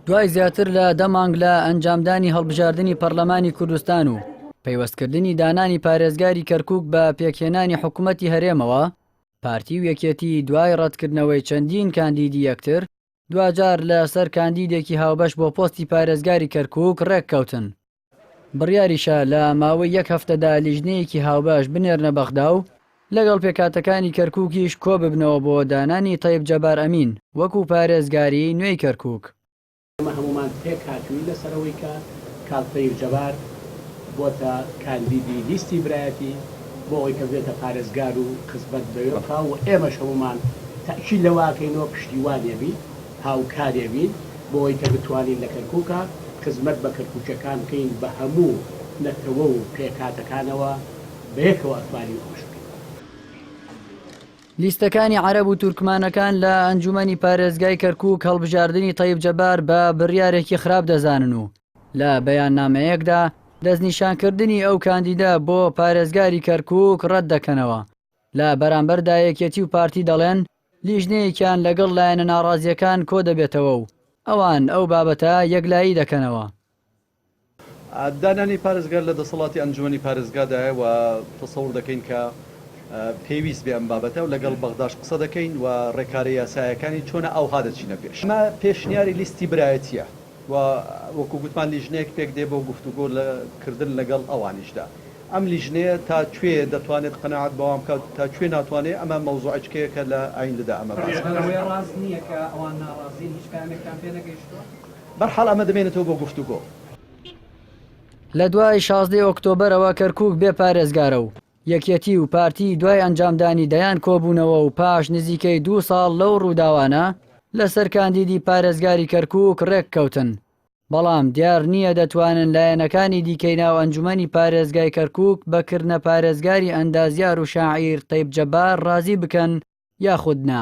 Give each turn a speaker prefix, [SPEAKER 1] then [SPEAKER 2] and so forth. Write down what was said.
[SPEAKER 1] دوای زیاتر لە دە مانگ لە ئەنجامدانی هەڵبژاردنی پەرلەمانی کوردستان و پەیوەستکردنی دانانی پارێزگاری کەرکوک بە پێکهێنانی حکومەتی هەرێمەوە، پارتی و یەکێتی دوای ڕەتکردنەوەی چەندین کاندیدی یەکتر، دواجار لەسەر کاندیدێکی هاوبەش بۆ پۆستی پارێزگاری کەرکوک ڕێککەوتن. بڕیاریشە لە ماوەی یەک هەفتەدا لیژنەیەکی هاوبەش بنێرنە بەغدا و لەگەڵ پێکهاتەکانی کەرکوکیش کۆببنەوە بۆ دانانی تەیب جەبار ئەمین وەکو پارێزگاری نوێی کەرکوک.
[SPEAKER 2] ئێمە هەموومان پێکهاتووین لەسەر ئەوەی کە کاک تەیب جەبار بۆتە کاندیدی لیستی برایەتی بۆ ئەوەی کە ببێتە پارێزگار و خزمەت بەوێ بکا و ئێمەش هەموومان تەئکید لەوە ئەکەینەوە پشتیوانی ئەبین هاوکاری ئەبین بۆ ئەوەی کە بتوانین لە کەرکوکا خزمەت بە کەرکوکیەکان بکەین بە هەموو نەتەوە و پێکهاتەکانەوە بەیەکەوە ئەتوانین ئەوەش بکەین.
[SPEAKER 1] لیستەکانی عەرەب و تورکمانەکان لە ئەنجومەنی پارێزگای کەرکوک هەڵبژاردنی تەیب جەبار بە بڕیارێکی خراپ دەزانن و لە بەیاننامەیەکدا دەستنیشانکردنی ئەو کاندیدە بۆ پارێزگاری کەرکوک ڕەتدەکەنەوە. لە بەرامبەردا یەکێتی و پارتی دەڵێن، لیژنەیەکیان لەگەڵ لایەنە ناڕازییەکان کۆدەبێتەوە و ئەوان ئەو بابەتە یەکلایی دەکەنەوە.
[SPEAKER 3] دانانی پارێزگار لە دەسەڵاتی ئەنجومەنی پارێزگادایە و تەسەور دەکەین کە پێویست بێ ئەم بابەتە و لەگەڵ بەغداش قسە دەکەین و ڕێکارە یاسایەکانی چۆنە ئەوها دەچینە پێش. ئەمە پێشنیاری لیستی برایەتییە و وەکو گوتمان لیژنەیەک پێک دێ بۆ گفتوگۆ کردن لەگەڵ ئەوانیشدا. ئەم لیژنەیە تا کوێ دەتوانێت قەناعەت بەوان بکات و تا کوێ ناتوانێت ئەمە مەوزوعێکەیە کە لە ئایندەدا ئەمە باس دەکرێت.
[SPEAKER 4] ڕاست نییە کە ئەوان ناڕازین، هیچ پەیامێکتان پێ نەگەیشتووە؟
[SPEAKER 3] بەرحاڵ ئەمە دەمێنێتەوە بۆ گفتوگۆ.
[SPEAKER 1] لە دوای شازدەی ئۆکتۆبەرەوە کەرکوک بێ پارێزگارە و یەکێتی و پارتی دوای ئەنجامدانی دەیان کۆبوونەوە و پاش نزیکەی دوو ساڵ لەو ڕووداوانە لەسەر کاندیدی پارێزگاری کەرکوک ڕێککەوتن بەڵام دیار نییە دەتوانن لایەنەکانی دیکەی ناو ئەنجومەنی پارێزگای کەرکوک بە کردنە پارێزگاری ئەندازیار و شاعیر تەیب جەبار ڕازی بکەن یاخود نا.